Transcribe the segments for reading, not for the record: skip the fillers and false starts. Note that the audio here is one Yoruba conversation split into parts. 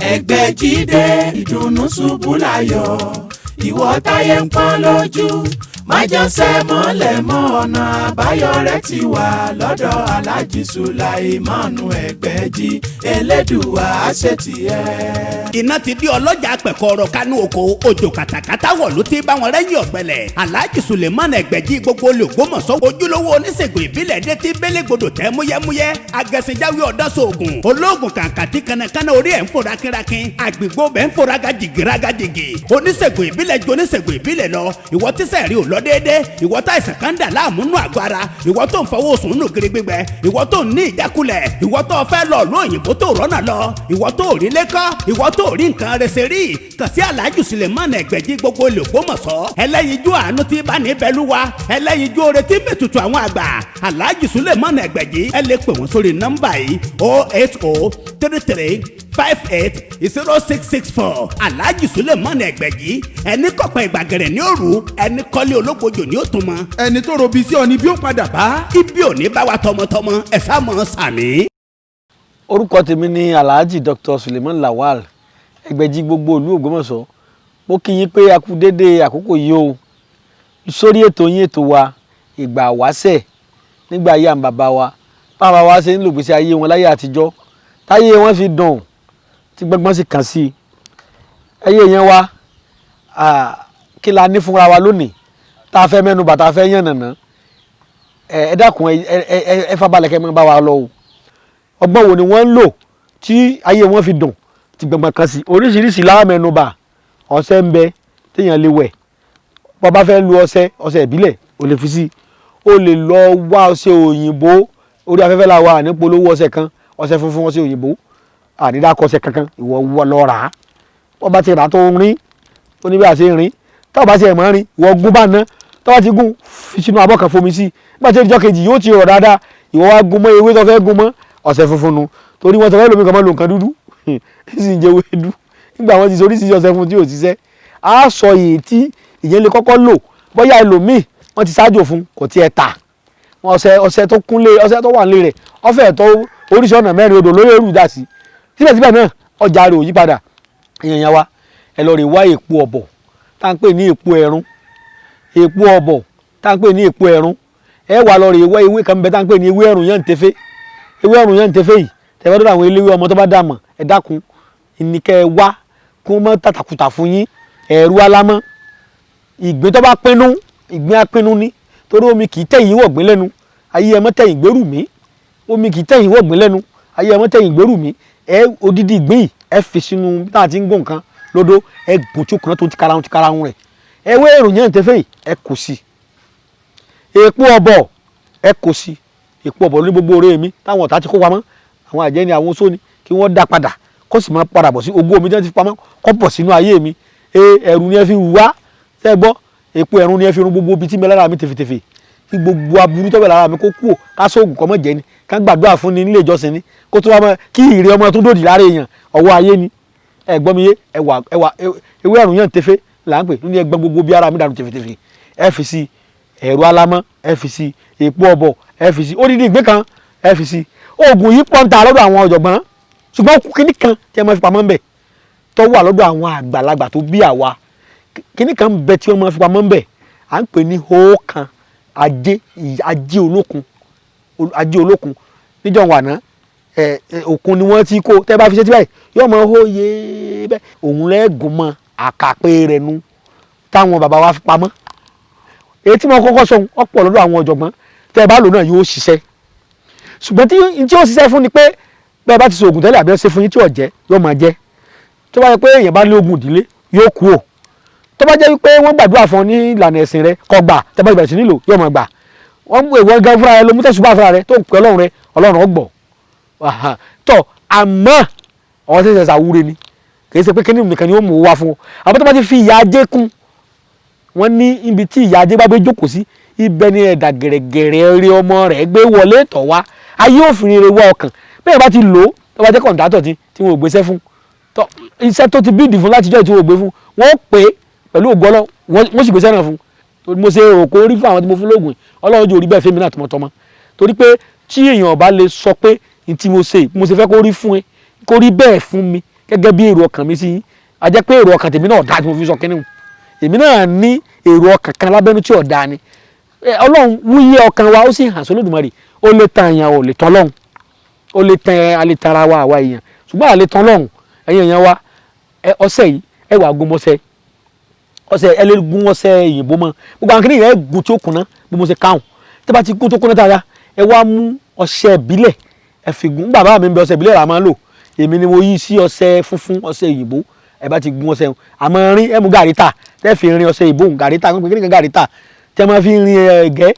Ẹgbẹ́jídé ìdùnnú ṣubú láyọ̀, ìwọ táyé ń pọ́n lójú, májọsẹ́ mọ́lẹ̀ mọ́, ọ̀nà àbáyọ rẹ̀ ti wà lọ́dọ̀ Aláàjì Sùláìmánu Ẹgbẹ́jí. Elédùwà àṣetìẹ́. Iná ti di ọlọ́jà pẹ̀kọ́rọ̀ kánú oko, òjò kàtàkàtà wọ̀ ló ti bá wọn rẹ́yìn ọ̀gbẹ́lẹ̀. Alhaji Suleiman Ẹgbẹ̀jì gbogbo olùgbòmọ̀sọ́, ojúlówó oníṣègùn ìbílẹ̀ dé tí bélégbodò tẹ́ múyẹ́múyẹ́, agẹ̀sìnjáwé ọ̀dọ́sọ̀ọ̀gùn olóògùn kàǹkàtì, kànnàkànnà orí ẹ̀ ń fò rákínrákín, àgbègbè bẹ́ẹ̀ ń fò rágàjìgì rágàjìgì. Oníṣègùn ìbílẹ̀ ju oníṣègùn ìbílẹ̀ lọ. Ìwọ tíṣẹ̀ rí ò lọ déédé, ìwọ tá ìsàn kan dà láàmú nù àgọ́ ara, ìwọ tó ń fọwọ́ sùn nù kiri gbígbẹ, ìwọ tó ń ní ìjákulẹ̀, ìwọ tó fẹ́ lọ lóyìnbó tó rọ́nà lọ, ìwọ tó rí lẹ́kọ́, ìwọ tó rí nǹkan rẹsẹ̀ rí, kàn sí Alhaji Suleiman Ẹgbẹ̀jì gbogbo olùgbòmọ̀sọ́, ẹlẹ́yinjú àánú tí bá ní bẹ́lúwa, ẹlẹ́yinjú oore tí mẹ́tutù àwọn àgbà. Alhaji Suleiman Ẹgbẹ̀jì, ẹ lè pè wọ́n sórí nọ́mbà yìí: 08033580664. Alhaji Suleiman Ẹgbẹ̀jì, ẹni kọ̀pẹ́ ìgbàgẹ̀rẹ̀ ní òru, ẹni kọ́lé ológbojò ní òtún mọ́. Ẹni tó robi sí ọ ni bí ó padà bá. Ibi ò ní bá wa tọmọtọmọ, ẹ sá mọ́ sàmì. Orúkọ tèmi ni Alhaji Dr. Suleiman Lawal Ẹgbẹ̀jì gbogbo ìlú Ògbómọ̀ṣọ́. Mo kí yín pé a kú dédé àkókò yìí o, sórí ètò yín, ètò wa, Ìgbà Wáṣẹ̀. Nígbà ayé àwọn bàbá wa, báwọn bàbá wa ṣe ń lò gbèsè ayé wọn láyé àtijọ́, táyé wọn fi dùn, tí gbọ́ngbọ́n sì kàn sí i. Ẹyẹ yẹn wa, kí la ní fúnra wa lónìí tá a fẹ́ mẹ́nu bà, tá a fẹ́ yànnàná? Ẹ dákun, ẹ fábalẹ̀ kẹ́ mọ́ bá wa lọ o. Ọgbọ́n wo ni wọ́n ń lò tí ayé wọn fi dùn, tí gbọ̀ngbọ̀n kan sí? Oríṣiríṣi la mẹ́nubà. Ọṣẹ ń bẹ téèyàn lè wẹ̀. Bó bá fẹ́ lu ọṣẹ, ọṣẹ ìbílẹ̀ o lè fi sí, o lè lọ wá ọṣẹ òyìnbó. Orí afẹ́fẹ́ la wà ní polówó ọṣẹ kan, ọṣẹ funfun, ọṣẹ òyìnbó, àdídákọ ọṣẹ kankan. Ìwọ lọ rà á. Bó bá ti rà á tó ń rín, ó ní bí a ṣe ń rín. Tó bá ti ẹ̀ mọ́ rín, ìwọ gún bá ná. Tó bá ti gún, fi sínú abọ́ kan, fomi sí. Nígbà tí ìjọ kejì yóò ti rọ̀ dáadáa, ìwọ wá gún mọ́ ewé tó fẹ́ gún mọ́. Ọṣẹ funfun nu, torí wọ́n sọ fẹ́ lómi kan mọ́ lo nǹkan dúdú, sì ń jẹ ewédú. Nígbà wọn ti sọ oríṣiríṣi ọṣẹ fún tí ò ṣiṣẹ́, á sọ èyí tí ìyẹn lè kọ́kọ́ lò. Bóyá ẹlòmíì wọ́n ti ṣáájò fún, kò tiẹ̀ tà. Ọṣẹ, ọṣẹ tó kúnlé, ọṣẹ tó wà nílé rẹ̀, ọfẹ tó oríṣi ọ̀nà mẹ́rin odò lórí èrú dà sí. Síbẹ̀síbẹ̀ náà, ọjà rẹ̀ ò yí padà. Èèyàn yẹn wa, ẹ lọ rè wá èpo ọ̀bọ̀ tá à ń pè ní èpo ẹ̀rún. Èpo ọ̀bọ̀ tá à ń pè ní èpo ẹ̀rún, ẹ wà lọ rè wá ewé kan bẹ tá à ń pè ní ewé ẹ̀rùn yẹn ń tẹfẹ́. Ewé ẹ̀rùn yẹn ń tẹfẹ́ yìí, tẹ̀fẹ́ dọ́dọ̀ àwọn eléwé ọmọ tó bá dà mọ̀, ẹ dákun, ìníkẹ́ ẹ wá kí wọ́n mọ́ tàtàkùtà fún yín. Ẹ̀rú alámọ́, ìgbín tó bá pinnu, ìgbín apinnu ni, torí omi kì í tẹ̀yìn wọ̀gbìn lẹ́nu. Ayé ẹ mọ́ tẹ̀yìn gbèrú mi. Omi kì í tẹ̀yìn wọ̀gbìn lẹ́nu. Ayé ẹ mọ́ tẹ̀yìn gbèrú mi. Ẹ odidi ìgbín yìí, ẹ fi sínú tá a ti ń gún nǹkan lódó, ẹ gùn tí ó kùnà tó ti karahun ti karahun rẹ̀. Ewé èrò yẹn tẹ́fẹ́ yìí, ẹ kò sí. Èpo ọ̀bọ̀, ẹ kò sí. Èpo ọ̀bọ̀ ní gbogbo oore mi táwọn ọ̀tá ti kó pamọ́, àwọn àjẹ́ ni, àwọn oṣó ni, kí wọ́n dá padà, kó sì máa padà bọ̀ sí ogún omi tí wọ́n ti fi pamọ́, kó bọ̀ sínú ayé mi. Ẹ̀rù ni ẹ fi wá ṣẹ́ gbọ́. Èpo ẹ̀rù ni ẹ fi run gbogbo ibi tí mi lára mi tèfètèfè, kí gbogbo aburú tó bẹ̀ lára mi kó kúò. Ká sóògùn kọ́ mọ́ jẹ́ ni, ká gbàdúrà fún ni nílé ìjọsìn ni, kó tó wá mọ́ kí ìrè ọmọ tó dòdì lára èèyàn, ọwọ́ ayé ni. Ẹ gbọ́ mi yé? Ẹwà ẹwà ewé ẹ̀rùn yẹn tẹ́fẹ́ là ń pè ní ẹgbẹ́ gbogbo bí ara mi dànù tèfètèfè. Ẹ fi sí ẹ̀rù alámọ́, ẹ fi sí èpo ọ̀bọ̀, ẹ fi sí odidi ìgbín kan, ẹ fi sí. Oògùn yìí pọ́ńtà lọ́dọ̀ àwọn ọ̀jọ̀gbọ́n, ṣùgbọ́n kíní kan tí ẹ máa fi pamọ́ ń bẹ̀ tó wà lọ́dọ̀ àwọn àgbàlagbà tó bí àwa, kíní kan bẹ tí wọ́n máa fi pamọ́ ń bẹ̀, à ń pè ní hóòkan ajé, ajé olókun, ajé olókun. Níjọ́ wà ná ẹ òkun ni wọ́n ti kó. Tẹ́ bá fi ṣe tí báyìí, yóò máa hó yé bẹ́ẹ̀. Òun lẹ́gùn mọ́ àkàpé rẹ̀ nu táwọn bàbá wa fi pamọ́. Èyí tí mo kọ́kọ́ sọ, ọ̀pọ̀ lọ́dọ̀ àwọn ọ̀jọ̀gbọ́n. Tẹ́ ẹ bá lò náà, yóò ṣiṣẹ́. Ṣùgbọ́n tí ó ṣiṣẹ́ fún ni pé bẹ́ẹ̀ bá ti ṣe oògùn tẹ́lẹ̀ àbí ẹ ṣe fún yín tí ò jẹ́, yóò máa jẹ́. Tó bá yẹ pé èèyàn bá ní oògùn ìdílé, yóò kú o. Tó bá jẹ́ wípé wọ́n gbàdúrà fún ọ ní ìlànà ẹ̀sìn rẹ kó gbà, tẹ́ bá bẹ̀rẹ̀ sí nílò, yóò máa gbà. Wọ́n mú ìwọ gan fúnra rẹ ló mú tẹ̀sùbá fúnra rẹ tó ń pè Ọlọ́run rẹ, Ọlọ́run ó gbọ́ tọ́. Àmọ́ ọ̀hún ṣẹ̀ṣẹ̀ ṣàwúre ni, kì í ṣe pé kíní nìkan ni ó mú wá fún ọ. Àmọ́ tó bá ti fi ìyà ajé kún, wọ́n ní ibi tí ìyà ajé bá gbé jókòó sí, ibẹ̀ ni ẹ̀dà gẹ̀rẹ̀gẹ̀rẹ̀ rí ọmọ rẹ̀ gbé wọlé tọ̀ wá. Ayé òfin rere wá ọkàn. Bẹ́ẹ̀ bá ti lò ó, tó bá jẹ́ kọ̀ǹtátọ̀ tí wọn ò gbéṣẹ́ fún, iṣẹ́ tó ti bíìdì fún látijọ́ tí wọn ò gbé fún, wọ́n pè é pẹ̀lú ògo Ọlọ́run, wọ́n sì gbéṣẹ́ náà fún. Torí mo ṣe rò kó rí fún àwọn tí mo fún lóògùn, Ọlọ́run jò rí bẹ́ẹ̀ fẹ́mi náà tọmọtọmọ. Torí pé tí èèyàn bá lè sọ pé n tí mo ṣe, mo ṣe fẹ́ kó rí fún ẹ, kó rí bẹ́ẹ̀ fún mi. Gẹ́gẹ́ bí èrò ọkàn mi sí, a jẹ́ pé èrò ọkàn tèmi náà dáa tí mo fi sọ kínní o. Èmi náà ní èrò ọkàn kan lábẹ́nú tí ò dáa ni. Ọlọ́run wúyẹ́ ọkàn wa, ó sì hàn sólódùmarè. Ó lè tan èèyàn, ò lè tán Ọlọ́run. Ó lè tan alẹ́ tara wa, àwa èèyàn, ṣùgbọ́n àlè tán Ọlọ́run. Ẹ̀yin èèyàn wa, ọṣẹ yìí, ẹ wàá gún mọ́ṣẹ́ ọṣẹ, ẹ lè gún ọṣẹ òyìnbó mọ́. Gbogbo àwọn kìnìún yẹn gún tí ó kúnná bí mo ṣe káwọn. Tẹ́ bá ti gún tó kúnná dáadáa, ẹ wá mú ọṣẹ ìbílẹ̀, ẹ fi gún. Bàbá mi ń bẹ, ọṣẹ ìbílẹ̀ rà máa ń lò, èmi ni mo yí sí ọṣẹ funfun, ọṣẹ òyìnbó. Ẹ bá ti gún ọṣẹ, àmọ́ rin ẹ mú gàrí tà, tẹ́ fi rin ọṣẹ òyìnbó, gàrí tà, kí ni gàrí tà tẹ́ máa fi rin ẹ̀gẹ́.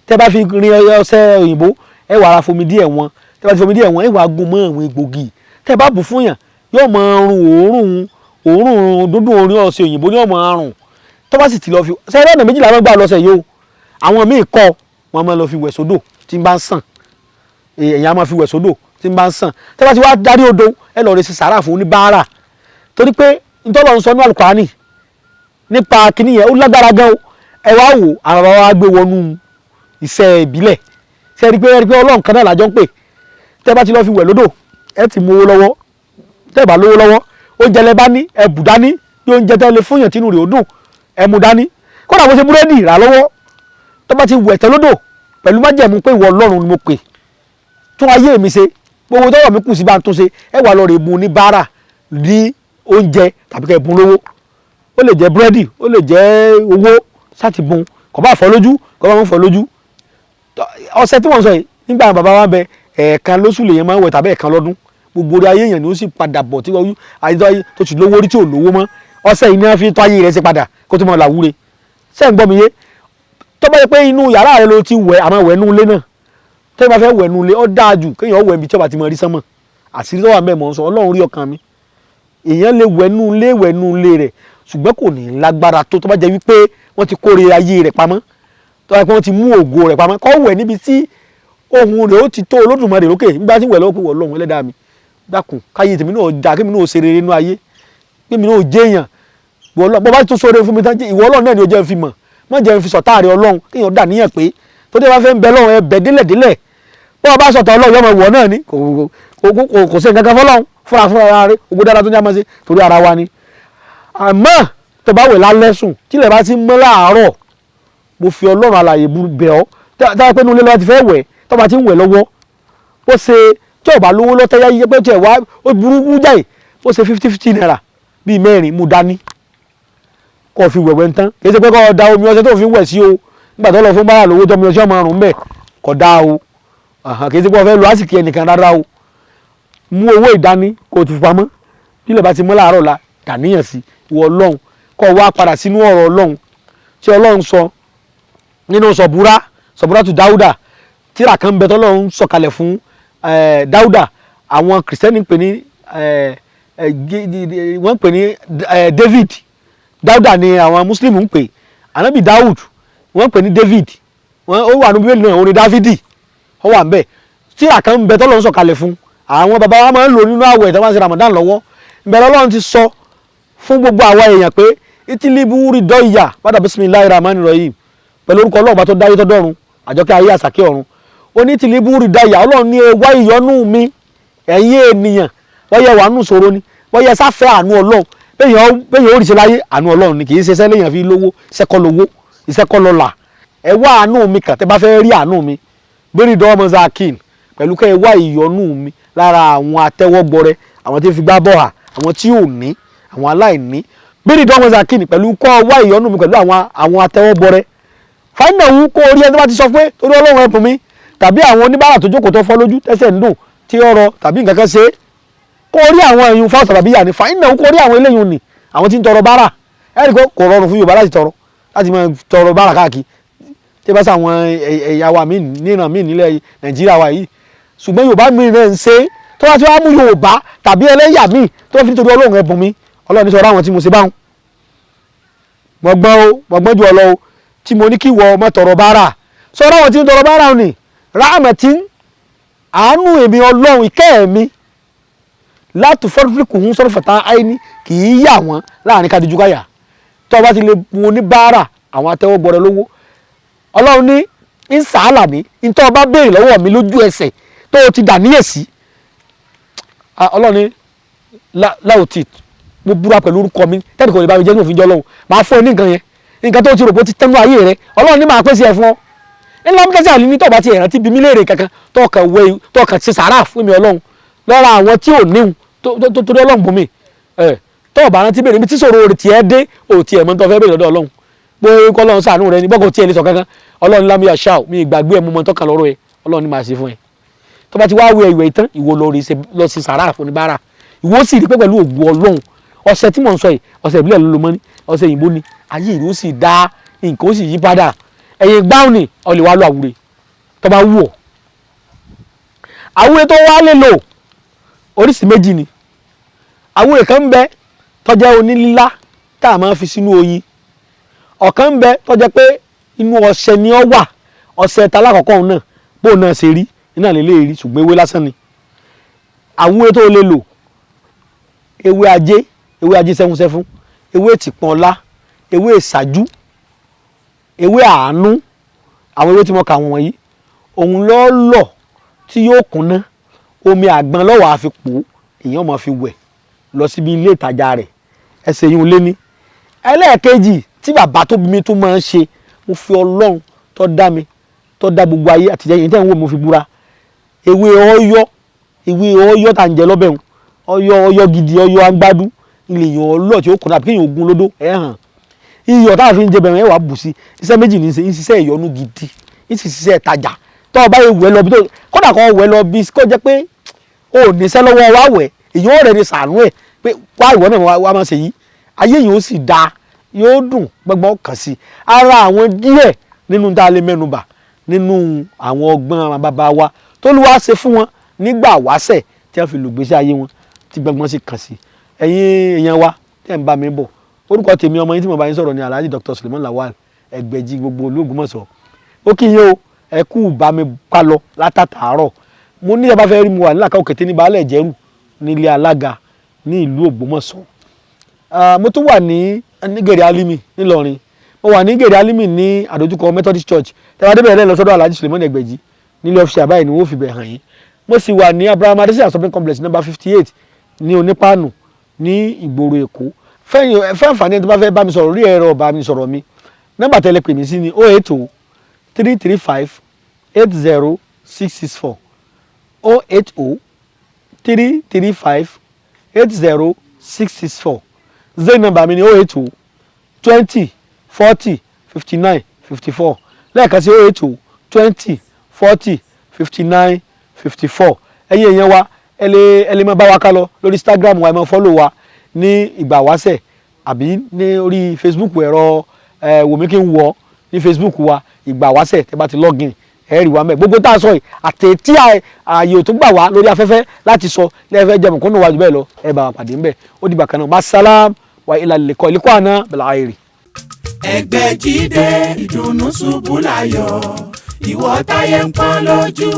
Tẹ́ bá fi rin ọṣẹ òyìnbó, ẹ wàá ra fomi díẹ̀ wọn. Tẹ́ bá ti fomi díẹ̀ wọn, ẹ wàá gún mọ́ àwọn egbògi. Tẹ́ bá bù fún yàn, yóò máa rùn òórùn, òórùn dúndùn orin ọṣẹ òyìnbó ni yóò máa rùn. Tó bá sì ti lọ fi ṣe ọ̀nà méjìlá wọn gbà lọ́sẹ̀ yìí o. Àwọn míì kọ́ wọn máa lọ fi wẹ̀ sódò tí ń bá ń sàn. Èèyàn á máa fi wẹ̀ sódò tí ń bá ń sàn. Tẹ́ bá ti wá darí odò, ẹ lọ rẹ ṣe sàárà fún oníbàárà, torí pé ntọ́lọ́ ń sọ ní Àlùkùránì nípa kíní yẹn, ó lágbára gan o. Ẹ wá wò, àwọn bàbá wa gbé wọnú iṣẹ́ ìbílẹ̀. Ṣe rí pé Ọlọ́run kan náà làjọ ń pè. Tẹ́ bá ti lọ fi wẹ̀ lódò, ẹ ti mú owó lọ́wọ́. Tẹ́ bá lówó lọ́wọ́, oúnjẹ lẹ bá ní, ẹ bù dání. Bí oúnjẹ tẹ́ lè fún yàn tínú rẹ̀ ó dùn, ẹ mú dání. Kódà bó ṣe búrẹ́dì rà lọ́wọ́, tó bá ti wẹ̀ tẹ́ lódò pẹ̀lú májẹ̀mú pé ìwọ Ọlọ́run ni mo pè, tún ayé mi ṣe, gbogbo tọ́wọ́ mi kù sí bá ń tún ṣe, ẹ wà lọ rè bùn ní báárà ní oúnjẹ tàbí kẹ́ bùn lówó. Ó lè jẹ́ búrẹ́dì, ó lè jẹ́ owó, sáti bùn. Kò bá fọ́ lójú, kò bá fọ́ lójú. Ọṣẹ tí wọ́n sọ yìí, nígbà bàbá wa bẹ, ẹ̀ẹ̀kan lóṣù lèèyàn máa ń wẹ̀ tàbí ẹ̀ẹ̀kan lọ́dún. Gbogbo orí ayé èèyàn ni ó sì padà bọ̀ tí wọ́n ayé tó ti lówó rí tí ò lówó mọ́. Ọṣẹ yìí ni wọ́n fi tọ́ ayé rẹ̀ ṣe padà kó tó mọ̀ làwúre. Ṣé ń gbọ́ mi yé? Tó bá yẹ pé inú yàrá rẹ ló ti wẹ̀, àmọ́ wẹ̀ nú ilé náà. Tó bá fẹ́ wẹ̀ nú ilé, ó dáa jù kéèyàn wẹ̀ ibi tí ó bá ti mọ rí sánmọ̀. Àṣírí tó wà ńbẹ̀ mọ̀ ń sọ, Ọlọ́run rí ọkàn mi. Èèyàn lè wẹ̀ nú ilé, wẹ̀ nú ilé rẹ̀, ṣùgbọ́n kò ní lágbára tó bá jẹ́ wípé wọ́n ti kórè ayé rẹ̀ pamọ́, tó bá yẹ pé wọ́n ti mú ògo rẹ̀ pamọ́, kó wẹ̀ níbi tí ohun rẹ̀ ó ti tó Olódùmarè lókè. Nígbà tí wẹ̀ lọ́wọ́ pé Ọlọ́run ẹlẹ́dàá mi, dákun káyé tèmi náà dáa, kémi náà ṣe rere nínú ayé, kémi náà jẹ́ èèyàn. Bọ́ bá tún sóore fún mi tán, ìwọ Ọlọ́run náà ni ó jẹ́ fi mọ̀, má jẹ́ fi sọ̀tá rẹ̀ Ọlọ́run. Kéèyàn dà níyàn pé tó dé bá fẹ́ ń bẹ Ọlọ́run, ẹ bẹ̀ délẹ̀délẹ̀. Bọ́ bá sọ̀tà Ọlọ́run, yọmọ ìwọ náà ni kò sí nǹkan kan fọlọ́run fúnra fúnra ara rẹ̀. Ogun dára tó ní àmọ́ sí torí ara wa ni. Àmọ́ tó bá wẹ̀ lálẹ́ sùn, tílẹ̀ bá ti mọ́ láàárọ̀, mo fi Ọlọ́run alààyè bẹ̀ ọ́. Táwọn pé inú ilé lọ́wọ́ ti fẹ́ wẹ̀, tó bá ti ń wẹ̀ lọ́wọ́, ó ṣe tí ò bá lówó lọ́tẹ́yá yíyẹ pé tiẹ̀ wá ó burúkú jáì, ó ṣe 50-50 naira bíi mẹ́rin mú dání kó fi wẹ̀wẹ̀ ń tán. Kì í ṣe pé kó da omi ọṣẹ tó fi ń wẹ̀ sí o. Nígbà tó lọ fún bára lówó tó omi ọṣẹ ọmọ ọrùn bẹ́ẹ̀ kò dáa o. Kì í ṣe pé o fẹ́ lo àsìkò ẹnìkan rárá o. Mú owó ìdání kó o ti fi pamọ́. Bílẹ̀ bá ti mọ́ láàárọ̀ la dàníyàn sí ìwọ Ọlọ́run, kó o wá padà sínú ọ̀rọ̀ Ọlọ́run tí Ọlọ́run sọ nínú Sọ̀búrà, Sọ̀búrà tó Dáúdà, tíra kan bẹ tọ́lọ́run sọ̀kalẹ̀ fún Dáúdà. Àwọn Kìrìsìtẹ́nì pè ní wọ́n pè ní David. Dáúdà ni àwọn Mùsùlùmí ń pè. Ànábì Dáúd wọ́n pè ní David. Ó wà ní Bíbélì náà, orin Dáfídì ó wà ńbẹ̀. Tíra kan bẹ tọ́lọ́run sọ̀kalẹ̀ fún àwọn bàbá wa, máa ń lò nínú àwẹ̀ tí wọ́n bá ń ṣe Ramadan lọ́wọ́. Ìbẹ̀rẹ̀ Ọlọ́run ti sọ fún gbogbo àwa èèyàn pé ìtìlíbù rí dọ́ìyà padà bisimilahi rahman rahim, pẹ̀lú orúkọ Ọlọ́run bá tó dáyé tó dọ́run, àjọkẹ́ ayé àsàkẹ́ ọ̀run. Ó ní ìtìlíbù rí dọ́ìyà, Ọlọ́run ní ẹ wá ìyọ́nú mi ẹ̀yin ènìyàn. Wọ́n yẹ wà nù sọ̀rọ̀ ni, wọ́n yẹ sáfẹ́ àánú Ọlọ́run. Bẹ́yàn ó rí ṣe láyé àánú Ọlọ́run ni, kì í ṣe iṣẹ́ léèyàn fi lówó, iṣẹ́ kọ́ lówó, iṣẹ́ kọ́ lọ́lá. Ẹ wá àánú mi kàn tẹ́ bá fẹ́ rí àánú mi, bẹ́ẹ̀ni dọ́ọ̀mọ́ zakin, pẹ̀lú kẹ́ ẹ wá ìyọ́nú mi lára àwọn atẹ́wọ́gbọrẹ, àwọn tí ń fi gbá bọ́à, àwọn tí ò ní, àwọn aláìní. Bẹ́ẹ̀ni dọ́ọ̀mọ́ zakin, pẹ̀lú kọ́ wá ìyọ́nú mi pẹ̀lú àwọn atẹ́wọ́gbọrẹ. Fáìnà wù kó orí ẹni tó bá ti sọ pé torí Ọlọ́run ẹ̀bùn mi, tàbí àwọn oníbàárà tó jókòó tó fọ́ lójú tẹ́sẹ̀ ń dùn tí ọ̀rọ̀ tàbí nǹkan kan ṣe é, kó rí àwọn ẹ̀yìn fáwọn tàbí yà ní. Fáìnà wù kó rí àwọn eléyìí ni àwọn tí ń tọrọ bárà. Ẹ̀rí kò rọrùn fún Yorùbá láti tọrọ, láti máa tọrọ bárà káàkiri tí bá sàwọn ẹ̀yà wa míì níran míì nílẹ̀ Nàìjíríà wa yìí. Ṣùgbọ́n Yorùbá míì náà ń ṣe tó bá ti wá mú Yorùbá tàbí ẹlẹ́yà míì tó fi nítorí Ọlọ́run ẹ̀bùn mi, Ọlọ́run ní sọ àwọn tí mo ṣe báwọn. Mo gbọ́n o, mo gbọ́n ju ọlọ́ o, tí mo ní kí wọ ọmọ tọrọ bárà. Sọ àwọn tí ń tọrọ bárà ni ráàmẹ̀tì àánú èmi Ọlọ́run ìkẹ́ mi látò fọ́nfíkù ń sọ̀rọ̀ fàtà àìní kì í yà wọ́n láàrin kádìjú káyà. Tó bá ti lè mú oníbàárà àwọn atẹ́wọ́gbọrẹ lówó, Ọlọ́run ní ń sàálà ní ntọ́ bá béèrè lọ́wọ́ mi lójú ẹsẹ̀ tó o ti dà níyèsí. Ọlọ́run ní Láòtì, mo búra pẹ̀lú orúkọ mi tẹ́lẹ̀ kò lè bá mi jẹ́ ní òfin jọ́ lọ́hùn, máa fún ẹ ní nǹkan yẹn, nǹkan tó ti rò pé ó ti tẹ́nu ayé rẹ, Ọlọ́run ní máa pèsè ẹ fún ọ. Ńlá mọ́tẹ́sí àlè ní tọ́ba ti ẹ̀rántí bí mí léèrè kankan, tọkàn wẹ, tọkàn ṣe sàárà fún mi Ọlọ́run lọ́ra àwọn tí ò níhun tó torí Ọlọ́run bùn mi ẹ̀. Tọ́ọ̀bà rántí bèrè níbi tí sọ̀rọ̀ rẹ̀ tiẹ̀ dé, ò tiẹ̀ mọ́ tó fẹ́ bèrè lọ́dọ̀ Ọlọ́run pé kọ́lọ́run ṣàánú rẹ ní bọ́kọ̀ tiẹ̀ lè sọ kankan. Ọlọ́run lámúyà ṣáà mi ìgbàgbé ẹ̀ mú mọ́ tọ́ka lọ́rọ̀ ẹ̀, Ọlọ́run ní máa ṣe fún ẹ. Tó bá ti wá wẹ ìwẹ̀ ìtàn, ìwọ lọ rí ṣe lọ sí sàárà fún oníbàárà, ìwọ sì rí pé pẹ̀lú ògùn Ọlọ́run, ọṣẹ tí mò ń sọ yìí, ọṣẹ ìbílẹ̀ ló ló mọ́ ní ọṣẹ òyìnbó ni, ayé ìlú ó sì dá, nǹkan ó sì yí padà. Ẹ̀yìn gbáhùn ni ọ lè wá lọ àwúre tó bá wù ọ́. Àwúre tó wá lè lò oríṣìí méjì ni. Àwúre kan ń bẹ tó jẹ́ onílá tá a máa fi sínú oyin, ọ̀kan ń bẹ tó jẹ́ pé inú ọṣẹ ni ó wà. Ọṣẹ talákọ̀ọ́kọ́ òun náà, bóun náà ṣe rí iná lè lè rí, ṣùgbọ́n ewé lásán ni. Àwúre tó lè lò: ewé ajé, ewé ajé sẹ́fúnsẹ́fún, ewé tìpọ́nlá, ewé ìṣáájú, ewé àánú. Àwọn ewé tí mo kà wọ̀n wọ̀nyí, òun lọ́ lọ̀ tí yóò kúnná, omi àgbọn lọ́wọ́ àfi pò ó, èèyàn máa fi wẹ̀ lọ síbi ilé ìtajà rẹ̀. Ẹsẹ̀ yìí ń lé ní. Ẹlẹ́ẹ̀kejì tí bàbá tó bí mi tún máa ń ṣe, mo fi Ọlọ́run tó dá mi, tó dá gbogbo ayé àtijọ́ yìí tẹ́ ń wò, mo fi búra, ewé ọ̀yọ́, ewé ọ̀yọ́ tá à ń jẹ lọ́bẹ̀, ọ̀yọ́, ọ̀yọ́ gidi, ọ̀yọ́ agbádú ilé, èèyàn ọlọ́ tí ó kùnà àbí kéèyàn ogun lódó ẹ̀ hàn, iyọ̀ táwọn fi ń jẹ bẹ̀rẹ̀ ẹ̀ wà bù sí. Iṣẹ́ méjì ní í ṣe: ń ṣiṣẹ́ ìyọnu gidi, ń sì ṣiṣẹ́ ìtajà. Tó o bá yẹ wẹ̀ lọ bí tó kódà kó wẹ̀ lọ bí kó jẹ́ pé o ò níṣẹ́ lọ́wọ́, wá wẹ̀, èèyàn ó rẹ̀ ní sàánú ẹ̀ pé wá, ìwọ náà wá máa ṣe yìí, ayé yìí ó sì dáa, yóò dùn gbọ́ngbọ́n kàn sí ara. Àwọn díẹ̀ nínú tá a lè mẹ́nubà nínú àwọn ọgbọ́n àwọn bàbá wa tó lù wá ṣe fún wọn nígbà wáṣẹ̀ tí wọ́n fi lùgbésí ayé wọn tí gbọ́ngbọ́n sì kàn sí. Ẹ̀yin èèyàn wa tẹ́ ń bá mi bọ̀, orúkọ tèmi, ọmọ yín tí mo bá yín sọ̀rọ̀ ní Alhaji Dr. Suleiman Lawal Ẹgbẹ̀jì gbogbo Ológbòmọ̀ṣọ́. Ó kí yín o, ẹ kú bá mi ká lọ látàtàárọ̀. Mo ní ẹ bá fẹ́ rí mi, wà nílàkà òkété ní Baálẹ̀ Jẹ́rù nílé alága ní ìlú Ògbómọ̀ṣọ́. Mo tún wà ní Gèrè Alimi nílọrin. Mo wà ní Gèrè Alimi ní àdójúkọ Methodist Church. Tẹ́wọ́n adébẹ̀rẹ̀ lẹ́nu sọ́dọ̀ Alhaji Suleiman Ẹgbẹ̀jì nílé ọ́fíìsì àbáyé ni wọ́n fi bẹ̀ hàn yín. Mo sì wà ní Abraham Adesina Shopping Complex, number 58, ní Onípàánù ní ìgboro Èkó. Fẹ́yìn fẹ́ àǹfààní ẹni tó bá fẹ́ bá mi sọ̀rọ̀ orí ẹ̀rọ ọba mi sọ̀rọ̀ mi, nọ́mbà tẹ́lẹ̀ pè mí sí ní 08033580664, 08033580664. Zain nọ́mbà mi ní 08020405954. Lẹ́ẹ̀kan sí, 08020405954. Ẹ̀yin èèyàn wa, ẹ lè máa bá wa ká lọ lórí Instagram wa, ẹ máa follow wa ní ìgbà wáṣẹ̀, àbí ní orí Facebook, ẹ̀rọ ẹ wò mí kí n wọ̀ ní Facebook wa, ìgbà wáṣẹ̀. Tẹ́ bá ti login, ẹ rí wa mẹ́. Gbogbo tá a sọ yìí àti tí ààyè tó gbà wá lórí afẹ́fẹ́ láti sọ lẹ́ẹ̀fẹ́ jẹun kó nù wájú bẹ́ẹ̀ lọ, ẹ bá wa pàdé ńbẹ̀. Ó dìgbà kan náà, masalam wa ilà lẹ́kọ̀ọ́ ìlẹ́kọ̀ọ́ àná bẹ̀rẹ̀ àìrí. Ẹgbẹ́jídé, ìdùnnú ṣubú láyọ̀, ìwọ táyé ń pọ́n lójú,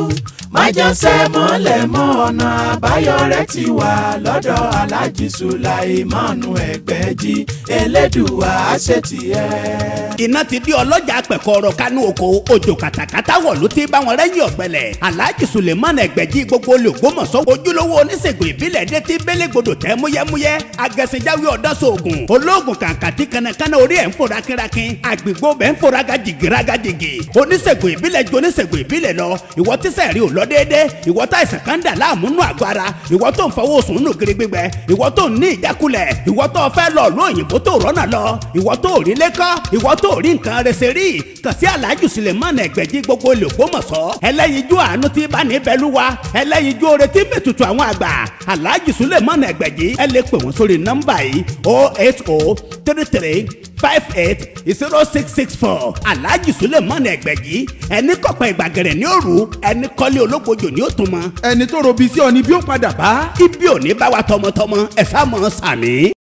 májọsẹ́ mọ́lẹ̀ mọ́, ọ̀nà àbáyọ rẹ̀ ti wà lọ́dọ̀ Aláàjì Sùláìmánu Ẹgbẹ́jí. Elédùwà àṣetìẹ́. Iná ti di ọlọ́jà pẹ̀kọ́rọ̀ kánú oko, òjò kàtàkàtà wọ̀ ló ti bá wọn rẹ́yìn ọ̀gbẹ́lẹ̀. Alhaji Suleiman Ẹgbẹ̀jì gbogbo olùgbòmọ̀sọ́, ojúlówó oníṣègùn ìbílẹ̀ dé tí bélégbodò tẹ́ múyẹ́múyẹ́, agẹ̀sìnjáwé ọ̀dọ́sọ̀ọ̀gùn olóògùn kàǹkà tí kanakana orí ẹ̀ ń fò rákínrákín, àgbègbè bẹ́ẹ̀ ń fò rágàjìgì rágàjìgì. Oníṣègùn ìbílẹ̀ ju oníṣègùn ìbílẹ̀ lọ. Ìwọ tíṣẹ̀ rí ò lọ déédé, ìwọ tá ìsàn kan dà láàmú nù àgọ́ ara, ìwọ tó ń fọwọ́ sùn nù gírí gbígbẹ, ìwọ tó ń ní ìjákulẹ̀, ìwọ tó fẹ́ lọ ló òyìnbó tó rọ́nà lọ, ìwọ tó rí lẹ́kọ́, ìwọ tó rí nǹkan rẹsẹ̀ rí, kàn sí Alhaji Suleiman Ẹgbẹ̀jì gbogbo Olùgbòmọ̀ṣọ́, ẹlẹ́yinjú àánú tí bá ní bẹ́lúwa, ẹlẹ́yinjú oore tí mẹ́tutù àwọn àgbà. Alhaji Suleiman Ẹgbẹ̀jì, ẹ lè pè wọ́n sórí nọ́mbà yìí: 08033580664. Alhaji Suleiman Ẹgbẹ̀jì, ẹni kọ̀pẹ́ ìgbàgẹ̀rẹ̀ ní òru, ẹni kọ́lé ológbojò ní òtún mọ́. Ẹni tó robi sí ọ ni bí ó padà bá. Ibi ò ní bá wa tọmọtọmọ, ẹ sá mọ́ sàmì.